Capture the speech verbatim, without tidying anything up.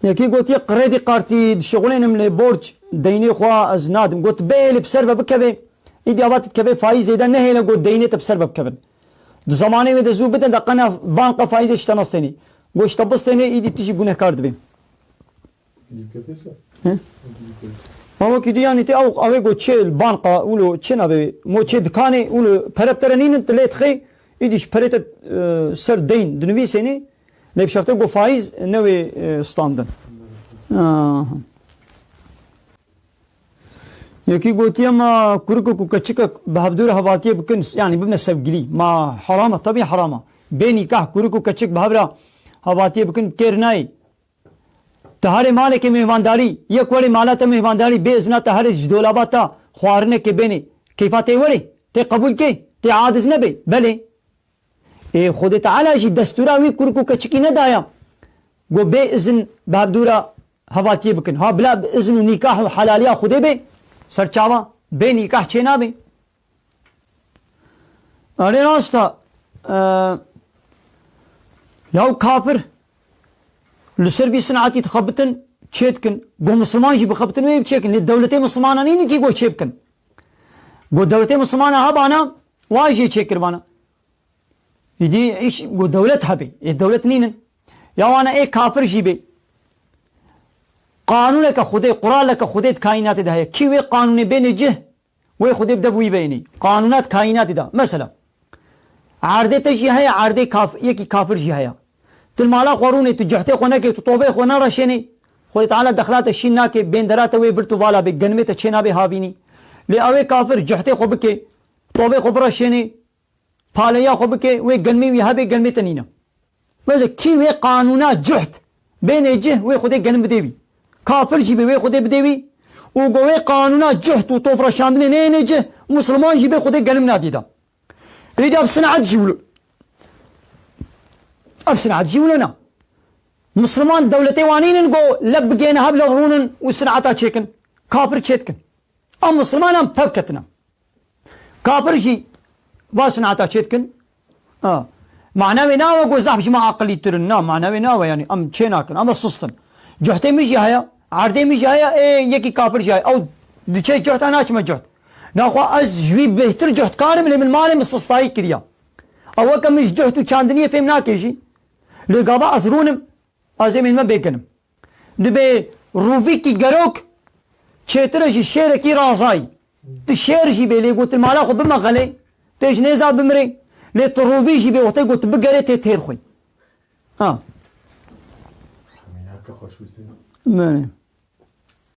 Yekî gotiye, kredî kartî dişixulênim lê borc deynê xwe ez nadim. Got, bê lê bi ser ve bikeve. Îdî ava tu dikeve faîzê de nehêle got deynê te bi ser ve bikevin. Di zamanê wê de zû bidin de qena banka faîzê ji te nastênê. Got ji te bistênê îdî tu jî gunehkar dibê. He? Ma wekî dî yanî tê ew, ew ê got çê banka, wilo çê nabê, mo çê dikanê, wilo pere bi te re nînin, tu lê dixê, îdî ji perê te, e, ser deyn dinivîsênê, lê bi şertê got faîz newê, e, standin. Aha. Yekî gotiye ma kurikek û keçikek bi hevdû re hevatiyê bikin, yanî bibine sevgilî. Ma heram e, tebî heram e. Bê nîkah kurik û keçik bi hev re hevatiyê bikin, kêr nayê. Te herê malekê mêvandarî, yek werê mala te mêvandarî, bê izna te herê ji dolaba te xwarinekê bênê. Keyfa tê werê, tê qebûl kê, tê adiz nebê. Belê. Ê Xwedê Teala jî destûra wî kurik û keçikî nedaya. Got bê izin bi hevdû re hevatiyê bikin. Ha bila bi izin û nîkah û helaliya Xwedê bê, ser çavan, bê nîkah çê nabê. Erê rast e, e, yaw kafir li ser vî sinetî dixebitin, çê dikin. Got misilman jî bixebitin wê çêkin. Lê dewletê misilmanan nînin kî got çê bikin. Got dewletê misilmana hebana, wa jê çêkiribana. Îdî îş got dewlet hebê. Ê dewlet nînin. Ya wana ê kafir jî bê. Qanûneke Xwedê, quraleke Xwedê di kaînatê de heye. Kî wê qanûnê bênê cih, wê Xwedê bi dev wî bênê. Qanûnat kaînatê de. Mesela, erdê te jî heye, erdê kaf-, yekî kafir jî heye. Tu li mala xwe rûnê, tu cuhtê xwe nekê, tu tobê xwe nereşênê. Xwedê Teala dexla te şîn nake, bêndera te wê vir tu vala bê, genimê te çê nabê havînî. Lê ew ê kafir cuhtê xwe bike, tobê xwe bireşênê, paleya xwe bike, wê genimê wî hebe, genimê te nîne. Beze kî wê qanûna cuht bênê cih, wê Xwedê genim bidê wî. Kafir jî bê, wê Xwedê bidê wî. Û go wê qanûna cuht û tofreşandinê neyênê cih, misilman jî bê, Xwedê genim nadî da. Êdî ev sineet jî wilo. Ev sineet jî wilo na. Misilman dewletê wan nînin go leb bigihêne hev, leb rûnin û sineeta çêkin. Kafir çêdikin. Em misilman em pev ketine. Kafir jî va sinata çê dikin. Ha. Mana wê nawe ku zaf ji me aqilîtir in. Na, mana wê nawe, yanî em çê nakin, em sist in. Cuhtê min jî heye, erdê min jî heye, ê yekî kafir jî heye. Ew diçe cuhta, naçime cuht. Naxwe ez ji wî bêhtir cuhtkar im, lê min malê min sistayî kiriya. Ew weke min ji cuht û çandiniyê fêm nake jî. Lê gava ez rûnim, ez ê mênme bêkin im. Dibê rûvîkî gerok çêtir e ji şêrekî razayî. Tu şêr jî bê, lê gotin mala xwe bimexelê, tê ji nêza bimirê, lê tu rûvî jî bê, wextê got tu bigerê tê têr xwe. Ha. Mînaka xweş wîstê. Belê.